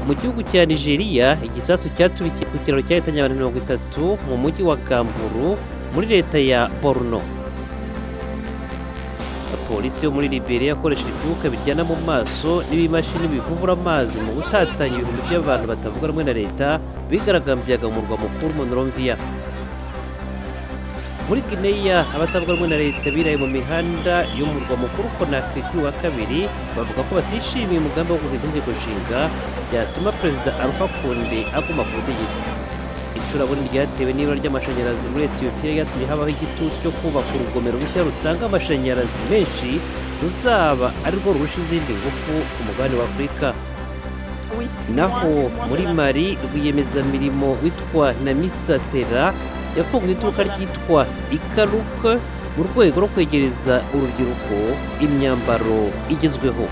Mu gihugu cya Nigeria, igisasu cyaturikiye ku kiraro cyahitanye abantu 30 mu mujyi wa Gamburu muri leta ya Borno. Polisi yo muri Liberia yakoresheje ibyuka biryana mu maso n'ibimashini bivubura amazi mu gutatanya ibihumbi by'abantu batavuga rumwe na leta bigaragambyaga mu murwa mukuru Monrovia. Muri Guinea, abatavuga rumwe na leta biraye mu mihanda y'umurwa mukuru Conakry kuri uyu wa kabiri, bavuga ko batishimiye umugambi wo guhindura itegeko nshinga byatuma Perezida Alpha Conde aguma ku butegetsi. Icuraburindi ryatewe n'ibura ry'amashanyarazi muri Etiyopiya ryatumye habaho igitutu cyo kubaka urugomero rushya rutanga amashanyarazi menshi, ruzaba ari rwo rurusha izindi ngufu ku mugabane wa Afurika. Naho muri Mali, rwiyemezamirimo witwa Namisa Tera yafunguye iduka ryitwa Ikaruke mu rwego rwo kwegereza urubyiruko imyambaro igezweho.